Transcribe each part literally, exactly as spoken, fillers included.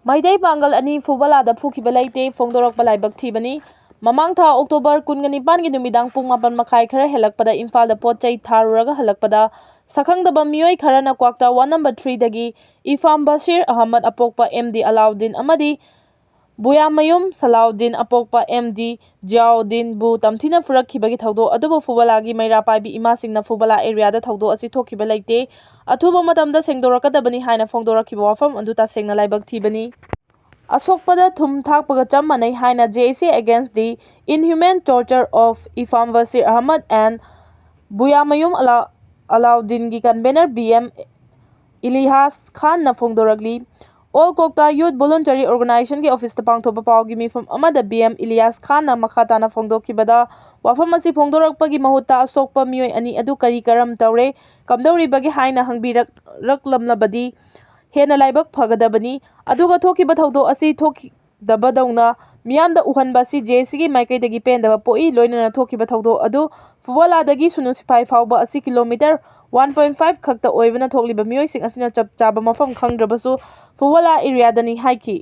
ꯃꯩꯇꯩ ꯄꯥꯡꯒꯜ ꯑꯅꯤ ꯐꯨꯕꯂꯥꯗ ꯐꯨꯈꯤꯕ ꯂꯩꯇꯦ, ꯐꯣꯡꯗꯣꯔꯛꯄ ꯂꯥꯏꯕꯛ ꯊꯤꯕꯅꯤ꯫ ꯃꯃꯥꯡ ꯊꯥ ꯑꯣꯛꯇꯣꯕꯔ ꯀꯨꯟꯒ ꯅꯤꯄꯥꯟꯒꯤ ꯅꯨꯃꯤꯗꯥꯡ ꯄꯨꯡ ꯃꯥꯄꯟ ꯃꯈꯥꯏ ꯈꯔ ꯍꯦꯜꯂꯛꯄꯗ ꯏꯝꯐꯥꯜꯗ ꯄꯣꯠ ꯆꯩ ꯊꯥꯔꯨꯔꯒ ꯍꯜꯂꯛꯄꯗ ꯁꯛꯈꯪꯗꯕ ꯃꯤꯑꯣꯏ ꯈꯔꯅ ꯀ꯭ꯋꯥꯛꯇ ꯋꯥꯔꯗ ꯅꯝꯕꯔ ꯊ꯭ꯔꯤꯗꯒꯤ ꯏꯐꯥꯝ ꯕꯁꯤꯔ ꯑꯍꯃꯗ ꯑꯄꯣꯛꯄ ꯑꯦꯝ ꯗꯤ ꯑꯂꯥꯎꯗꯤꯟ ꯑꯃꯗꯤ ꯕꯨꯌꯥꯃꯌꯨꯝ ꯁꯂꯥꯎꯗꯤꯟ ꯑꯄꯣꯛꯄ ꯑꯦꯝ ꯗꯤ ꯖꯤꯌꯥꯎꯗꯤꯟꯕꯨ ꯇꯝꯊꯤꯅ ꯐꯨꯔꯛꯈꯤꯕꯒꯤ ꯊꯧꯗꯣꯛ ꯑꯗꯨꯕꯨ ꯐꯨꯕꯂꯥꯒꯤ ꯃꯩꯔꯥ ꯄꯥꯏꯕꯤ ꯏꯃꯥꯁꯤꯡꯅ ꯐꯨꯕꯂꯥ ꯑꯦꯔꯤꯌꯥꯗ ꯊꯧꯗꯣꯛ ꯑꯁꯤ ꯊꯣꯛꯈꯤꯕ ꯂꯩꯇꯦ, ꯑꯊꯨꯕ ꯃꯇꯝꯗ ꯁꯦꯡꯗꯣꯔꯛꯀꯗꯕꯅꯤ ꯍꯥꯏꯅ ꯐꯣꯡꯗꯣꯔꯛꯈꯤꯕ ꯋꯥꯐꯝ ꯑꯗꯨ ꯇꯁꯦꯡꯅ ꯂꯥꯏꯕꯛ ꯊꯤꯕꯅꯤ꯫ ꯑꯁꯣꯛꯄꯗ ꯊꯨꯝ ꯊꯥꯛꯄꯒ ꯆꯞ ꯃꯥꯟꯅꯩ ꯍꯥꯏꯅ J A C against the inhuman torture of Ifam Basir Ahmad and ꯕꯨꯌꯥꯃꯌꯨꯝ Ala-, ꯑꯂꯥꯎꯗꯤꯟꯒꯤ convener B M Ilyas Khan ꯐꯣꯡꯗꯣꯔꯛꯂꯤ꯫ All Kokta Youth Voluntary Organizationꯒꯤ ꯑꯣꯐꯤꯁꯇ ꯄꯥꯡꯊꯣꯛꯄ ꯄꯥꯎꯒꯤ ꯃꯤꯐꯝ ꯑꯃꯗ B M ꯏꯂꯤꯌꯥꯁ ꯈꯥꯟꯅ ꯃꯈꯥ ꯇꯥꯅ ꯐꯣꯡꯗꯣꯛꯈꯤꯕꯗ, ꯋꯥꯐꯝ ꯑꯁꯤ ꯐꯣꯡꯗꯣꯔꯛꯄꯒꯤ ꯃꯍꯨꯠꯇ ꯑꯁꯣꯛꯄ ꯃꯤꯑꯣꯏ ꯑꯅꯤ ꯑꯗꯨ ꯀꯔꯤ ꯀꯔꯝ ꯇꯧꯔꯦ, ꯀꯝꯗꯧꯔꯤꯕꯒꯦ ꯍꯥꯏꯅ ꯍꯪꯕꯤꯔꯛꯂꯝꯂꯕꯗꯤ ꯍꯦꯟꯅ ꯂꯥꯏꯕꯛ ꯐꯒꯗꯕꯅꯤ꯫ ꯑꯗꯨꯒ ꯊꯣꯛꯈꯤꯕ ꯊꯧꯗꯣꯛ ꯑꯁꯤ ꯊꯣꯛꯈꯤꯗꯕꯗꯧꯅ ꯃꯤꯌꯥꯝꯗ ꯎꯍꯟꯕ ꯑꯁꯤ J A Cꯒꯤ ꯃꯥꯏꯀꯩꯗꯒꯤ ꯄꯦꯟꯗꯕ ꯄꯣꯛꯏ꯫ ꯂꯣꯏꯅꯅ ꯊꯣꯛꯈꯤꯕ ꯊꯧꯗꯣꯛ ꯑꯗꯨ ꯐꯨꯕꯂꯥꯗꯒꯤ ꯁꯨꯅꯨ ꯁꯤꯐꯥꯏ ꯐꯥꯎꯕ ꯑꯁꯤ ꯀꯤꯂꯣꯃꯤꯇꯔ one point five ꯈꯛꯇ ꯑꯣꯏꯕꯅ ꯊꯣꯛꯂꯤꯕ ꯃꯤꯑꯣꯏꯁꯤꯡ ꯑꯁꯤꯅ ꯆꯞ ꯆꯥꯕ ꯃꯐꯝ ꯈꯪꯗ꯭ꯔꯕꯁꯨ ꯐꯨꯕꯂꯥ ꯑꯦꯔꯤꯌꯥꯗꯅꯤ ꯍꯥꯏꯈꯤ꯫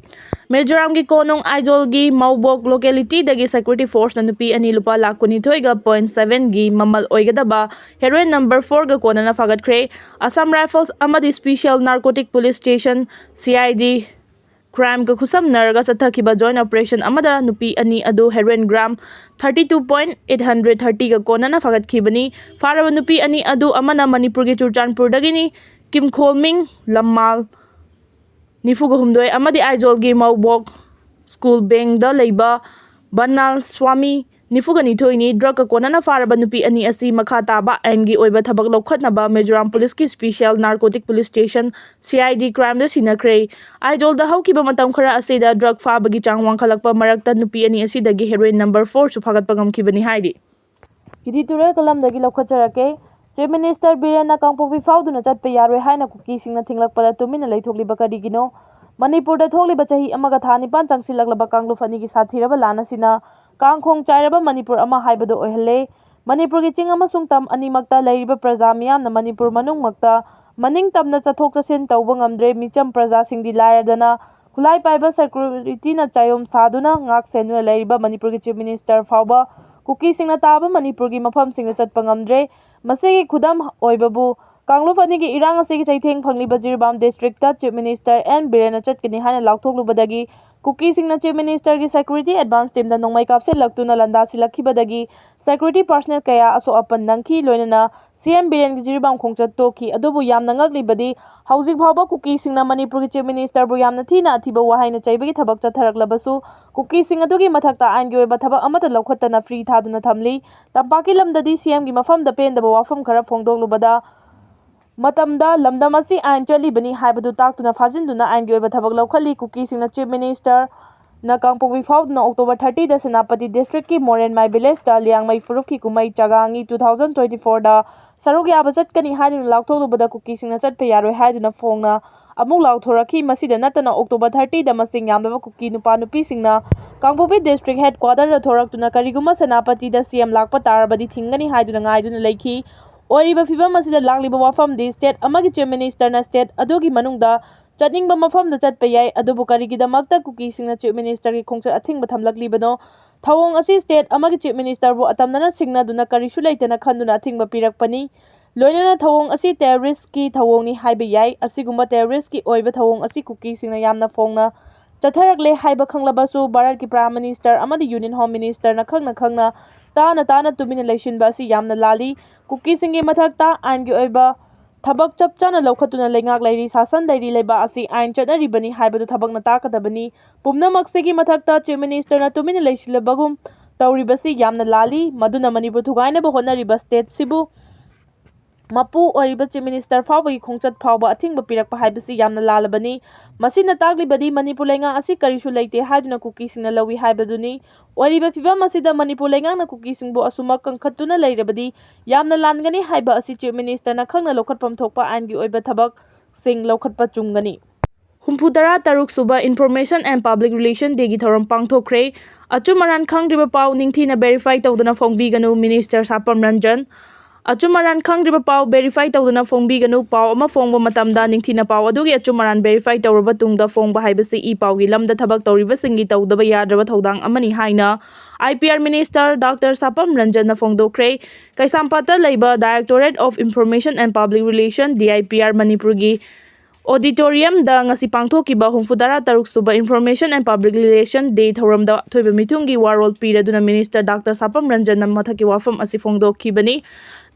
ꯃꯤꯖꯣꯔꯥꯝꯒꯤ ꯀꯣꯅꯨꯡ ꯑꯥꯏꯖꯣꯜꯒꯤ ꯃꯧꯕꯣꯛ ꯂꯣꯀꯦꯂꯤꯇꯤꯗꯒꯤ ꯁꯦꯀ꯭ꯌꯨꯔꯤꯇꯤ ꯐꯣꯔꯁꯅ ꯅꯨꯄꯤ ꯑꯅꯤ ꯂꯨꯄꯥ ꯂꯥꯈ ꯀꯨꯟꯅꯤꯊꯣꯏꯒ point sevenꯒꯤ ꯃꯃꯜ ꯑꯣꯏꯒꯗꯕ ꯍꯦꯔꯣꯏꯟ ꯅꯝꯕꯔ ꯐꯣꯔꯒ ꯀꯣꯟꯅꯅ ꯐꯥꯒꯠꯈ꯭ꯔꯦ꯫ ꯑꯁꯥꯝ ꯔꯥꯏꯐꯜꯁ ꯑꯃꯗꯤ special narcotic police station, C I D, ꯀ꯭ꯔꯥꯏꯝꯒ ꯈꯨꯠꯁꯝꯅꯔꯒ ꯆꯠꯊꯈꯤꯕ ꯖꯣꯏꯟ ꯑꯣꯄꯔꯦꯁꯟ ꯑꯃꯗ ꯅꯨꯄꯤ ꯑꯅꯤ ꯑꯗꯨ heroin gram thirty two point eight hundred thirtyꯒ ꯀꯣꯟꯅꯅ ꯐꯥꯒꯠꯈꯤꯕꯅꯤ꯫ ꯐꯥꯔꯕ ꯅꯨꯄꯤ ꯑꯅꯤ ꯑꯗꯨ ꯑꯃꯅ ꯃꯅꯤꯄꯨꯔꯒꯤ ꯆꯨꯔꯆꯥꯟꯄꯨꯔꯗꯒꯤꯅꯤ, ꯀꯤꯝꯈꯣꯜꯃꯤꯡ ꯂꯝꯃꯥꯜ, ꯅꯤꯐꯨꯒ ꯍꯨꯝꯗꯣꯏ, ꯑꯃꯗꯤ ꯑꯥꯏꯖꯣꯜꯒꯤ ꯃꯧꯕꯣꯛ ꯁ꯭ꯀꯨꯜ ꯕꯦꯡꯗ ꯂꯩꯕ ꯕꯟꯅꯥꯜ ꯁ꯭ꯋꯥꯃꯤ, ꯅꯤꯐꯨꯒ ꯅꯤꯊꯣꯏꯅꯤ꯫ ꯗ꯭ꯔꯒꯀ ꯀꯣꯟꯅꯅ ꯐꯥꯔꯕ ꯅꯨꯄꯤ ꯑꯅꯤ ꯑꯁꯤ ꯃꯈꯥ ꯇꯥꯕ ꯑꯥꯏꯟꯒꯤ ꯑꯣꯏꯕ ꯊꯕꯛ ꯂꯧꯈꯠꯅꯕ ꯃꯤꯖꯣꯔꯥꯝ ꯄꯨꯂꯤꯁꯀꯤ special narcotic police station, C I D, ꯀ꯭ꯔꯥꯏꯝꯗ ꯁꯤꯟꯅꯈ꯭ꯔꯦ꯫ ꯑꯥꯏꯖꯣꯜꯗ ꯍꯧꯈꯤꯕ ꯃꯇꯝ ꯈꯔ ꯑꯁꯤꯗ ꯗ꯭ꯔꯒ ꯐꯥꯕꯒꯤ ꯆꯥꯡ ꯋꯥꯡꯈꯠꯂꯛꯄ ꯃꯔꯛꯇ ꯅꯨꯄꯤ ꯑꯅꯤ ꯑꯁꯤꯗꯒꯤ ꯍꯦꯔꯣꯏꯟ ꯅꯝꯕꯔ ꯐꯣꯔꯁꯨ ꯐꯥꯒꯠꯄ ꯉꯝꯈꯤꯕꯅꯤ ꯍꯥꯏꯔꯤ꯫ Editorial ꯀꯂꯝꯗꯒꯤ ꯂꯧꯈꯠꯆꯔꯛꯀꯦ꯫ Chief Minister ꯕꯤꯔꯦꯟꯅ ꯀꯥꯡꯄꯣꯛꯄꯤ ꯐꯥꯎꯗꯨꯅ ꯆꯠꯄ ꯌꯥꯔꯣꯏ ꯍꯥꯏꯅ ꯀꯨꯀꯤꯁꯤꯡꯅ ꯊꯤꯡꯂꯛꯄꯗ ꯇꯨꯃꯤꯟꯅ ꯂꯩꯊꯣꯛꯂꯤꯕ ꯀꯔꯤꯒꯤꯅꯣ? ꯃꯅꯤꯄꯨꯔꯗ ꯊꯣꯛꯂꯤꯕ ꯆꯍꯤ ꯑꯃꯒ ꯊꯥ ꯅꯤꯄꯥꯟ ꯆꯪꯁꯤꯜꯂꯛꯂꯕ ꯀꯥꯡꯂꯨꯞ ꯑꯅꯤꯒꯤ ꯁꯥꯊꯤꯔꯕ ꯂꯥꯟ ꯑꯁꯤꯅ ꯀꯥꯡꯈꯣꯡ ꯆꯥꯏꯔꯕ ꯃꯅꯤꯄꯨꯔ ꯑꯃ ꯍꯥꯏꯕꯗꯨ ꯑꯣꯏꯍꯜꯂꯦ꯫ ꯃꯅꯤꯄꯨꯔꯒꯤ ꯆꯤꯡ ꯑꯃꯁꯨꯡ ꯇꯝ ꯑꯅꯤꯃꯛꯇ ꯂꯩꯔꯤꯕ ꯄ꯭ꯔꯖꯥ ꯃꯤꯌꯥꯝꯅ ꯃꯅꯤꯄꯨꯔ ꯃꯅꯨꯡꯃꯛꯇ ꯃꯅꯤꯡ ꯇꯝꯅ ꯆꯠꯊꯣꯛ ꯆꯠꯁꯤꯟ ꯇꯧꯕ ꯉꯝꯗ꯭ꯔꯦ꯫ ꯃꯤꯆꯝ ꯄ꯭ꯔꯖꯥꯁꯤꯡꯗꯤ ꯂꯥꯏꯔꯗꯅ ꯈꯨꯠꯂꯥꯏ ꯄꯥꯏꯕ ꯁꯦꯀ꯭ꯌꯨꯔꯤꯇꯤꯅ ꯆꯥꯌꯣꯝ ꯁꯥꯗꯨꯅ ꯉꯥꯛ ꯁꯦꯟꯗꯨꯅ ꯂꯩꯔꯤꯕ ꯃꯅꯤꯄꯨꯔꯒꯤ ꯆꯤꯐ ꯃꯤꯅꯤꯁꯇꯔ ꯐꯥꯎꯕ ꯀꯨꯀꯤꯁꯤꯡꯅ ꯇꯥꯕ ꯃꯅꯤꯄꯨꯔꯒꯤ ꯃꯐꯝꯁꯤꯡꯗ ꯆꯠꯄ ꯉꯝꯗ꯭ꯔꯦ꯫ ꯃꯁꯤꯒꯤ ꯈꯨꯗꯝ ꯑꯣꯏꯕꯕꯨ ꯀꯥꯡꯂꯨꯞ ꯑꯅꯤꯒꯤ ꯏꯔꯥꯡ ꯑꯁꯤꯒꯤ ꯆꯩꯊꯦꯡ ꯐꯪꯂꯤꯕ Jiribam district chief minister N ꯕꯤꯔꯦꯟꯅ ꯆꯠꯀꯅꯤ ꯍꯥꯏꯅ ꯂꯥꯎꯊꯣꯛꯂꯨꯕꯗꯒꯤ ꯀꯨꯀꯤꯁꯤꯡꯅ ꯆꯤꯐ ꯃꯤꯅꯤꯁꯇꯔꯒꯤ ꯁꯦꯀ꯭ꯌꯨꯔꯤꯇꯤ ꯑꯦꯗꯚꯥꯟꯁ ꯇꯤꯝꯗ ꯅꯣꯡꯃꯩ ꯀꯥꯞꯁꯤꯜꯂꯛꯇꯨꯅ ꯂꯥꯟꯗꯥꯁꯤꯜꯂꯛꯈꯤꯕꯗꯒꯤ ꯁꯦꯀ꯭ꯌꯨꯔꯤꯇꯤ ꯄꯥꯔꯁꯅꯦꯜ ꯀꯌꯥ ꯑꯁꯣꯛ ꯑꯄꯟ ꯅꯪꯈꯤ꯫ ꯂꯣꯏꯅꯅ ꯁꯤ ꯑꯦꯝ ꯕꯤꯔꯦꯟꯒꯤ ꯖꯤꯔꯤꯕꯥꯝ ꯈꯣꯡꯆꯠ ꯇꯣꯛꯈꯤ꯫ ꯑꯗꯨꯕꯨ ꯌꯥꯝꯅ ꯉꯛꯂꯤꯕꯗꯤ ꯍꯧꯖꯤꯛ ꯐꯥꯎꯕ ꯀꯨꯀꯤꯁꯤꯡꯅ ꯃꯅꯤꯄꯨꯔꯒꯤ ꯆꯤꯐ ꯃꯤꯅꯤꯁꯇꯔꯕꯨ ꯌꯥꯝꯅ ꯊꯤꯅ ꯑꯊꯤꯕ ꯋꯥꯍꯩꯅ ꯆꯩꯕꯒꯤ ꯊꯕꯛ ꯆꯠꯊꯔꯛꯂꯕꯁꯨ ꯀꯨꯀꯤꯁꯤꯡ ꯑꯗꯨꯒꯤ ꯃꯊꯛꯇ ꯑꯥꯏꯟꯒꯤ ꯑꯣꯏꯕ ꯊꯕꯛ ꯑꯃꯠꯇ ꯂꯧꯈꯠꯇꯅ ꯐ꯭ꯔꯤ ꯊꯥꯗꯨꯅ ꯊꯝꯂꯤ꯫ ꯇꯝꯄꯥꯛꯀꯤ ꯂꯝꯗꯗꯤ ꯁꯤ ꯑꯦꯝꯒꯤ ꯃꯐꯝꯗ ꯄꯦꯟꯗꯕ ꯋꯥꯐꯝ ꯈꯔ ꯐꯣꯡꯗꯣꯛꯂꯨꯕꯗ ꯃꯇꯝꯗ ꯂꯝꯗꯝ ꯑꯁꯤ ꯑꯥꯏꯟ ꯆꯠꯂꯤꯕꯅꯤ ꯍꯥꯏꯕꯗꯨ ꯇꯥꯛꯇꯨꯅ ꯐꯥꯖꯤꯟꯗꯨꯅ ꯑꯥꯏꯟꯒꯤ ꯑꯣꯏꯕ ꯊꯕꯛ ꯂꯧꯈꯠꯂꯤ꯫ ꯀꯨꯀꯤꯁꯤꯡꯅ ꯆꯤꯐ ꯃꯤꯅꯤꯁꯇꯔꯅ ꯀꯥꯡꯄꯣꯛꯄꯤ ꯐꯥꯎꯗꯨꯅ ꯑꯣꯛꯇꯣꯕꯔ ꯊꯥꯔꯇꯤꯗ ꯁꯦꯅꯥꯄꯇꯤ ꯗꯤꯁꯇ꯭ꯔꯤꯛꯀꯤ ꯃꯣꯔꯦꯟꯃꯥꯏ ꯚꯤꯂꯦꯖꯇ ꯂꯤꯌꯥꯡꯃꯩ ꯐꯨꯔꯨꯞꯀꯤ ꯀꯨꯝꯍꯩ ꯆꯥꯒꯥꯡꯒꯤ ꯇꯨ ꯊꯥꯎꯖꯟ ꯇ꯭ꯋꯦꯟꯇꯤ ꯐꯣꯔꯗ ꯁꯔꯨꯛ ꯌꯥꯕ ꯆꯠꯀꯅꯤ ꯍꯥꯏꯗꯨꯅ ꯂꯥꯎꯊꯣꯛꯂꯨꯕꯗ ꯀꯨꯀꯤꯁꯤꯡꯅ ꯆꯠꯄ ꯌꯥꯔꯣꯏ ꯍꯥꯏꯗꯨꯅ ꯐꯣꯡꯅ ꯑꯃꯨꯛ ꯂꯥꯎꯊꯣꯔꯛꯈꯤ꯫ ꯃꯁꯤꯗ ꯅꯠꯇꯅ ꯑꯣꯛꯇꯣꯕꯔ ꯊꯥꯔꯇꯤꯗ ꯃꯁꯤꯡ ꯌꯥꯝꯂꯕ ꯀꯨꯀꯤ ꯅꯨꯄꯥ ꯅꯨꯄꯤꯁꯤꯡꯅ ꯀꯥꯡꯄꯣꯛꯄꯤ ꯗꯤꯁꯇ꯭ꯔꯤꯛ ꯍꯦꯗ ꯀ꯭ꯋꯥꯇꯔꯗ ꯊꯣꯔꯛꯇꯨꯅ ꯀꯔꯤꯒꯨꯝꯕ ꯁꯦꯅꯥꯄꯇꯤꯗ ꯁꯤ ꯑꯦꯝ ꯂꯥꯛꯄ ꯇꯥꯔꯕꯗꯤ ꯊꯤꯡꯒꯅꯤ ꯍꯥꯏꯗꯨꯅ ꯉꯥꯏꯗꯨꯅ ꯂꯩꯈꯤ꯫ ꯑꯣꯏꯔꯤꯕ ꯐꯤꯕꯝ ꯑꯁꯤꯗ ꯂꯥꯛꯂꯤꯕ ꯋꯥꯐꯝꯗꯤ ꯁ꯭ꯇꯦꯠ ꯑꯃꯒꯤ ꯆꯤꯐ ꯃꯤꯅꯤꯁꯇꯔꯅ ꯁ꯭ꯇꯦꯠ ꯑꯗꯨꯒꯤ ꯃꯅꯨꯡꯗ ꯆꯠꯅꯤꯡꯕ ꯃꯐꯝꯗ ꯆꯠꯄ ꯌꯥꯏ, ꯑꯗꯨꯕꯨ ꯀꯔꯤꯒꯤꯗꯃꯛꯇ ꯀꯨꯀꯤꯁꯤꯡꯅ ꯆꯤꯐ ꯃꯤꯅꯤꯁꯇꯔꯒꯤ ꯈꯣꯡꯆꯠ ꯑꯊꯤꯡꯕ ꯊꯝꯂꯛꯂꯤꯕꯅꯣ? ꯊꯧꯑꯣꯡ ꯑꯁꯤ ꯁ꯭ꯇꯦꯠ ꯑꯃꯒꯤ ꯆꯤꯐ ꯃꯤꯅꯤꯁꯇꯔꯕꯨ ꯑꯇꯝꯅꯅ ꯁꯤꯡꯅꯗꯨꯅ ꯀꯔꯤꯁꯨ ꯂꯩꯇꯅ ꯈꯟꯗꯨꯅ ꯑꯊꯤꯡꯕ ꯄꯤꯔꯛꯄꯅꯤ꯫ ꯂꯣꯏꯅꯅ ꯊꯧꯑꯣꯡ ꯑꯁꯤ ꯇꯦꯔꯣꯔꯤꯁꯀꯤ ꯊꯧꯑꯣꯡꯅꯤ ꯍꯥꯏꯕ ꯌꯥꯏ꯫ ꯑꯁꯤꯒꯨꯝꯕ ꯇꯦꯔꯣꯔꯤꯁꯀꯤ ꯑꯣꯏꯕ ꯊꯧꯑꯣꯡ ꯑꯁꯤ ꯀꯨꯀꯤꯁꯤꯡꯅ ꯌꯥꯝꯅ ꯐꯣꯡꯅ ꯆꯠꯊꯔꯛꯂꯦ ꯍꯥꯏꯕ ꯈꯪꯂꯕꯁꯨ ꯚꯥꯔꯠꯀꯤ ꯄ꯭ꯔꯥꯏꯝ ꯃꯤꯅꯤꯁꯇꯔ ꯑꯃꯗꯤ ꯌꯨꯅꯤꯌꯟ ꯍꯣꯝ ꯃꯤꯅꯤꯁꯇꯔꯅ ꯈꯪꯅ ꯈꯪꯅ ꯇꯥꯅ ꯇꯥꯅ ꯇꯨꯃꯤꯟꯅ ꯂꯩꯁꯤꯟꯕ ꯑꯁꯤ ꯌꯥꯝꯅ ꯂꯥꯜꯂꯤ꯫ ꯀꯨꯀꯤꯁꯤꯡꯒꯤ ꯃꯊꯛꯇ ꯑꯥꯏꯟꯒꯤ ꯑꯣꯏꯕ ꯊꯕꯛ ꯆꯞ ꯆꯥꯅ ꯂꯧꯈꯠꯇꯨꯅ ꯂꯩꯉꯥꯛ ꯂꯩꯔꯤ, ꯁꯥꯁꯟ ꯂꯩꯔꯤ, ꯂꯩꯕꯥꯛ ꯑꯁꯤ ꯑꯥꯏꯟ ꯆꯠꯅꯔꯤꯕꯅꯤ ꯍꯥꯏꯕꯗꯨ ꯊꯕꯛꯅ ꯇꯥꯛꯀꯗꯕꯅꯤ꯫ ꯄꯨꯝꯅꯃꯛꯁꯤꯒꯤ ꯃꯊꯛꯇ ꯆꯤꯐ ꯃꯤꯅꯤꯁꯇꯔꯅ ꯇꯨꯃꯤꯟꯅ ꯂꯩꯁꯤꯜꯂꯕꯒꯨꯝ ꯇꯧꯔꯤꯕꯁꯤ ꯌꯥꯝꯅ ꯂꯥꯜꯂꯤ꯫ ꯃꯗꯨꯅ ꯃꯅꯤꯄꯨꯔ ꯊꯨꯒꯥꯏꯅꯕ ꯍꯣꯠꯅꯔꯤꯕ ꯁ꯭ꯇꯦꯠꯁꯤꯕꯨ ꯃꯄꯨ ꯑꯣꯏꯔꯤꯕ ꯆꯤꯐ ꯃꯤꯅꯤꯁꯇꯔ ꯐꯥꯎꯕꯒꯤ ꯈꯣꯡꯆꯠ ꯐꯥꯎꯕ ꯑꯊꯤꯡꯕ ꯄꯤꯔꯛꯄ ꯍꯥꯏꯕꯁꯤ ꯌꯥꯝꯅ ꯂꯥꯜꯂꯕꯅꯤ꯫ ꯃꯁꯤꯅ ꯇꯥꯛꯂꯤꯕꯗꯤ ꯃꯅꯤꯄꯨꯔ ꯂꯩꯉꯥꯛ ꯑꯁꯤ ꯀꯔꯤꯁꯨ ꯂꯩꯇꯦ ꯍꯥꯏꯗꯨꯅ ꯀꯨꯀꯤꯁꯤꯡꯅ ꯂꯧꯏ ꯍꯥꯏꯕꯗꯨꯅꯤ꯫ ꯑꯣꯏꯔꯤꯕ ꯐꯤꯕꯝ ꯑꯁꯤꯗ ꯃꯅꯤꯄꯨꯔ ꯂꯩꯉꯥꯛꯅ ꯀꯨꯀꯤꯁꯤꯡꯕꯨ ꯑꯁꯨꯃꯛ ꯀꯟꯈꯠꯇꯨꯅ ꯂꯩꯔꯕꯗꯤ ꯌꯥꯝꯅ ꯂꯥꯟꯒꯅꯤ ꯍꯥꯏꯕ ꯑꯁꯤ ꯆꯤꯐ ꯃꯤꯅꯤꯁꯇꯔꯅ ꯈꯪꯅ ꯂꯧꯈꯠꯐꯝ ꯊꯣꯛꯄ ꯑꯥꯏꯟꯒꯤ ꯑꯣꯏꯕ ꯊꯕꯛꯁꯤꯡ ꯂꯧꯈꯠꯄ ꯆꯨꯝꯒꯅꯤ꯫ ꯍꯨꯝꯐꯨ ꯇꯔꯥ ꯇꯔꯨꯛ ꯁꯨꯕ Information and Public Relation Day ꯒꯤ ꯊꯧꯔꯝ ꯄꯥꯡꯊꯣꯛꯈ꯭ꯔꯦ꯫ ꯑꯆꯨꯝ ꯑꯔꯥꯟ ꯈꯪꯗ꯭ꯔꯤꯕ ꯄꯥꯎ ꯅꯤꯡꯊꯤꯅ verify ꯇꯧꯗꯅ ꯐꯣꯡꯕꯤꯒꯅꯨ, ꯃꯤꯅꯤꯁꯇꯔ ꯁꯥꯄꯝ ꯔꯟꯖꯟ꯫ ꯑꯆꯨꯝ ꯑꯔꯥꯟ ꯈꯪꯗ꯭ꯔꯤꯕ ꯄꯥꯎ verify ꯇꯧꯗꯨꯅ ꯐꯣꯡꯕꯤꯒꯅꯨ꯫ ꯄꯥꯎ ꯑꯃ ꯐꯣꯡꯕ ꯃꯇꯝꯗ ꯅꯤꯡꯊꯤꯅ ꯄꯥꯎ ꯑꯗꯨꯒꯤ ꯑꯆꯨꯝ ꯑꯔꯥꯟ verify ꯇꯧꯔꯕ ꯇꯨꯡꯗ ꯐꯣꯡꯕ ꯍꯥꯏꯕꯁꯤ ꯏ ꯄꯥꯎꯒꯤ ꯂꯝꯗ ꯊꯕꯛ ꯇꯧꯔꯤꯕꯁꯤꯡꯒꯤ ꯇꯧꯗꯕ ꯌꯥꯗ꯭ꯔꯕ ꯊꯧꯗꯥꯡ ꯑꯃꯅꯤ ꯍꯥꯏꯅ I P R Minister Doctor ꯁꯥꯄꯝ ꯔꯟꯖꯟꯅ ꯐꯣꯡꯗꯣꯛꯈ꯭ꯔꯦ꯫ ꯀꯩꯁꯥꯝꯄꯥꯠꯇ ꯂꯩꯕ Directorate of Information and Public Relation, D I P R, ꯃꯅꯤꯄꯨꯔꯒꯤ Auditoriumꯗ ꯉꯁꯤ ꯄꯥꯡꯊꯣꯛꯈꯤꯕ ꯍꯨꯝꯐꯨꯇꯔꯥ ꯇꯔꯨꯛ ꯁꯨꯕ Information and Public Relation Day ꯊꯧꯔꯝꯗ ꯑꯊꯣꯏꯕ ꯃꯤꯊꯨꯡꯒꯤ ꯋꯥꯔꯣꯜ ꯄꯤꯔꯗꯨꯅ Minister Doctor ꯁꯥꯄꯝ ꯔꯟꯖꯟꯅ ꯃꯊꯛꯀꯤ ꯋꯥꯐꯝ ꯑꯁꯤ ꯐꯣꯡꯗꯣꯛꯈꯤꯕꯅꯤ꯫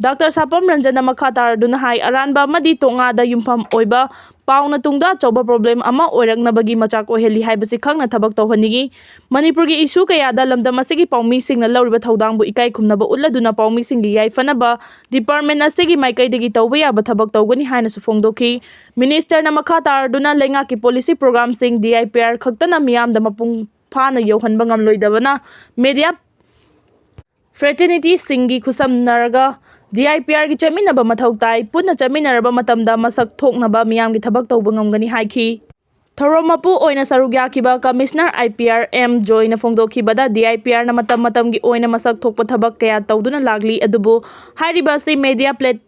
Doctor ꯁꯥꯄꯝ ꯔꯟꯖꯟꯅ ꯃꯈꯥ ꯇꯥꯔꯗꯨꯅ ꯍꯥꯏ, ꯑꯔꯥꯟꯕ ꯑꯃꯗꯤ ꯇꯣꯉꯥꯗ ꯌꯨꯝꯐꯝ ꯑꯣꯏꯕ ꯄꯥꯎꯅ ꯇꯨꯡꯗ ꯑꯆꯧꯕ problem ꯑꯃ ꯑꯣꯏꯔꯛꯅꯕꯒꯤ ꯃꯆꯥꯛ ꯑꯣꯏꯍꯜꯂꯤ ꯍꯥꯏꯕꯁꯤ ꯈꯪꯅ ꯊꯕꯛ ꯇꯧꯍꯟꯅꯤꯡꯏ꯫ ꯃꯅꯤꯄꯨꯔꯒꯤ issue ꯀꯌꯥꯗ ꯂꯝꯗꯝ ꯑꯁꯤꯒꯤ ꯄꯥꯎꯃꯤꯁꯤꯡꯅ ꯂꯧꯔꯤꯕ ꯊꯧꯗꯥꯡꯕꯨ ꯏꯀꯥꯏ ꯈꯨꯝꯅꯕ ꯎꯠꯂꯗꯨꯅ ꯄꯥꯎꯃꯤꯁꯤꯡꯒꯤ ꯌꯥꯏꯐꯅꯕ department ꯑꯁꯤꯒꯤ ꯃꯥꯏꯀꯩꯗꯒꯤ ꯇꯧꯕ ꯌꯥꯕ ꯊꯕꯛ ꯇꯧꯒꯅꯤ ꯍꯥꯏꯅꯁꯨ ꯐꯣꯡꯗꯣꯛꯈꯤ꯫ Ministerꯅ ꯃꯈꯥ ꯇꯥꯔꯗꯨꯅ ꯂꯩꯉꯥꯛꯀꯤ policy programꯁꯤꯡ D I P R ꯈꯛꯇꯅ ꯃꯤꯌꯥꯝꯗ ꯃꯄꯨꯡ ꯐꯥꯅ ꯌꯧꯍꯟꯕ ꯉꯝꯂꯣꯏꯗꯕꯅ media fraternityꯁꯤꯡꯒꯤ ꯈꯨꯠꯁꯝꯅꯔꯒ D I P Rꯒꯤ ꯆꯠꯃꯤꯟꯅꯕ ꯃꯊꯧ ꯇꯥꯏ꯫ ꯄꯨꯟꯅ ꯆꯠꯃꯤꯟꯅꯔꯕ ꯃꯇꯝꯗ ꯃꯁꯛ ꯊꯣꯛꯅꯕ ꯃꯤꯌꯥꯝꯒꯤ ꯊꯕꯛ ꯇꯧꯕ ꯉꯝꯒꯅꯤ ꯍꯥꯏꯈꯤ꯫ ꯊꯧꯔꯝ ꯃꯄꯨ ꯑꯣꯏꯅ ꯁꯔꯨꯛ ꯌꯥꯈꯤꯕ Commissioner I P R M ꯖꯣꯏꯅ ꯐꯣꯡꯗꯣꯛꯈꯤꯕꯗ, D I P Rꯅ ꯃꯇꯝ ꯃꯇꯝꯒꯤ ꯑꯣꯏꯅ ꯃꯁꯛ ꯊꯣꯛꯄ ꯊꯕꯛ ꯀꯌꯥ ꯇꯧꯗꯨꯅ ꯂꯥꯛꯂꯤ, ꯑꯗꯨꯕꯨ ꯍꯥꯏꯔꯤꯕ ꯑꯁꯤ media plat-,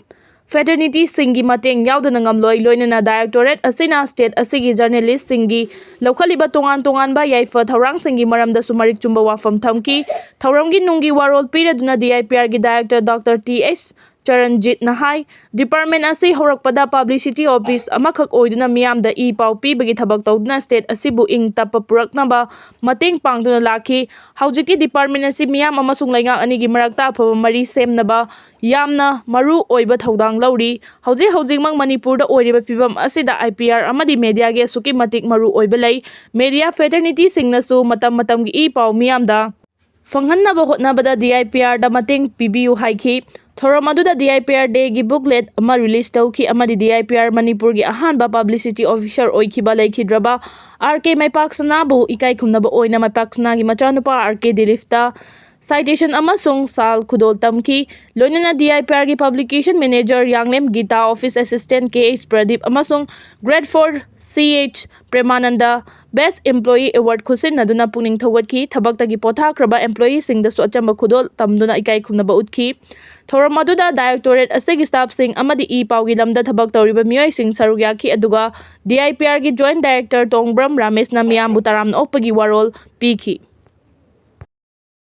fraternityꯁꯤꯡꯒꯤ ꯃꯇꯦꯡ ꯌꯥꯎꯗꯅ ꯉꯝꯂꯣꯏ꯫ ꯂꯣꯏꯅꯅ Directorate ꯑꯁꯤꯅ state ꯑꯁꯤꯒꯤ journalistꯁꯤꯡꯒꯤ ꯂꯧꯈꯠꯂꯤꯕ ꯇꯣꯉꯥꯟ ꯇꯣꯉꯥꯟꯕ ꯌꯥꯏꯐ ꯊꯧꯔꯥꯡꯁꯤꯡꯒꯤ ꯃꯔꯝꯗꯁꯨ ꯃꯔꯤꯛ ꯆꯨꯝꯕ ꯋꯥꯐꯝ ꯊꯝꯈꯤ꯫ ꯊꯧꯔꯝꯒꯤ ꯅꯨꯡꯒꯤ ꯋꯥꯔꯣꯜ ꯄꯤꯔꯗꯨꯅ D I P Rꯒꯤ Director Doctor T H ꯆꯔꯟꯖꯤꯠꯅ high, department ꯑꯁꯤ ꯍꯧꯔꯛꯄꯗ publicity office ꯑꯃꯈꯛ ꯑꯣꯏꯗꯨꯅ ꯃꯤꯌꯥꯝꯗ ꯏ ꯄꯥꯎ ꯄꯤꯕꯒꯤ ꯊꯕꯛ ꯇꯧꯗꯨꯅ state ꯑꯁꯤꯕꯨ ꯏꯪ ꯇꯞꯄ ꯄꯨꯔꯛꯅꯕ ꯃꯇꯦꯡ ꯄꯥꯡꯗꯨꯅ ꯂꯥꯛꯈꯤ꯫ ꯍꯧꯖꯤꯛꯇꯤ department ꯑꯁꯤ ꯃꯤꯌꯥꯝ ꯑꯃꯁꯨꯡ ꯂꯩꯉꯥꯛ ꯑꯅꯤꯒꯤ ꯃꯔꯛꯇ ꯑꯐꯕ ꯃꯔꯤ ꯁꯦꯝꯅꯕ ꯌꯥꯝꯅ ꯃꯔꯨ ꯑꯣꯏꯕ ꯊꯧꯗꯥꯡ ꯂꯧꯔꯤ꯫ ꯍꯧꯖꯤꯛ ꯍꯧꯖꯤꯛꯃꯛ ꯃꯅꯤꯄꯨꯔꯗ ꯑꯣꯏꯔꯤꯕ ꯐꯤꯕꯝ ꯑꯁꯤꯗ I P R ꯑꯃꯗꯤ mediaꯒꯤ ꯑꯁꯨꯛꯀꯤ ꯃꯇꯤꯛ ꯃꯔꯨ ꯑꯣꯏꯕ ꯂꯩ꯫ Media fraternityꯁꯤꯡꯅꯁꯨ ꯃꯇꯝ ꯃꯇꯝꯒꯤ ꯏ ꯄꯥꯎ ꯃꯤꯌꯥꯝꯗ ꯐꯪꯍꯟꯅꯕ ꯍꯣꯠꯅꯕꯗ D I P Rꯗ ꯃꯇꯦꯡ ꯄꯤꯕꯤꯌꯨ ꯍꯥꯏꯈꯤ꯫ ꯊꯧꯔꯝ ꯑꯗꯨꯗ D I P R Dayꯒꯤ booklet ꯑꯃ release ꯇꯧꯈꯤ ꯑꯃꯗꯤ D I P R ꯃꯅꯤꯄꯨꯔꯒꯤ ꯑꯍꯥꯟꯕ publicity officer ꯑꯣꯏꯈꯤꯕ ꯂꯩꯈꯤꯗ꯭ꯔꯕ R K ꯃꯩꯄꯥꯛꯁꯅꯥꯕꯨ ꯏꯀꯥꯏ ꯈꯨꯝꯅꯕ ꯑꯣꯏꯅ ꯃꯩꯄꯥꯛꯁꯅꯥꯒꯤ ꯃꯆꯥꯅꯨꯄꯥ R K ꯗꯤꯂꯤꯞꯇ Citation ꯑꯃꯁꯨꯡ ꯁꯥꯜ ꯈꯨꯗꯣꯜ ꯇꯝꯈꯤ꯫ ꯂꯣꯏꯅꯅ D I P R ꯒꯤ Publication Manager Yanglem Gita, Office Assistant K H Pradip ꯑꯃꯁꯨꯡ Grade four C H ꯄ꯭ꯔꯦꯃꯥꯅꯟꯗ Best Employee Award ꯈꯨꯠꯁꯤꯟꯅꯗꯨꯅ ꯄꯨꯛꯅꯤꯡ ꯊꯧꯒꯠꯈꯤ꯫ ꯊꯕꯛꯇꯒꯤ ꯄꯣꯊꯥꯈ꯭ꯔꯕ employee ꯁꯤꯡꯗꯁꯨ ꯑꯆꯝꯕ ꯈꯨꯗꯣꯜ ꯇꯝꯗꯨꯅ ꯏꯀꯥꯏ ꯈꯨꯝꯅꯕ ꯎꯠꯈꯤ꯫ ꯊꯧꯔꯝ ꯑꯗꯨꯗ Directorate ꯑꯁꯤꯒꯤ staff ꯁꯤꯡ ꯑꯃꯗꯤ ꯏ ꯄꯥꯎꯒꯤ ꯂꯝꯗ ꯊꯕꯛ ꯇꯧꯔꯤꯕ ꯃꯤꯑꯣꯏꯁꯤꯡ ꯁꯔꯨꯛ ꯌꯥꯈꯤ, ꯑꯗꯨꯒ D I P R ꯒꯤ Joint Director ꯇꯣꯡꯕ꯭ꯔꯝ ꯔꯥꯃꯦꯁꯅ ꯃꯤꯌꯥꯝꯕꯨ ꯇꯔꯥꯝꯅ ꯑꯣꯛꯄꯒꯤ ꯋꯥꯔꯣꯜ ꯄꯤꯈꯤ꯫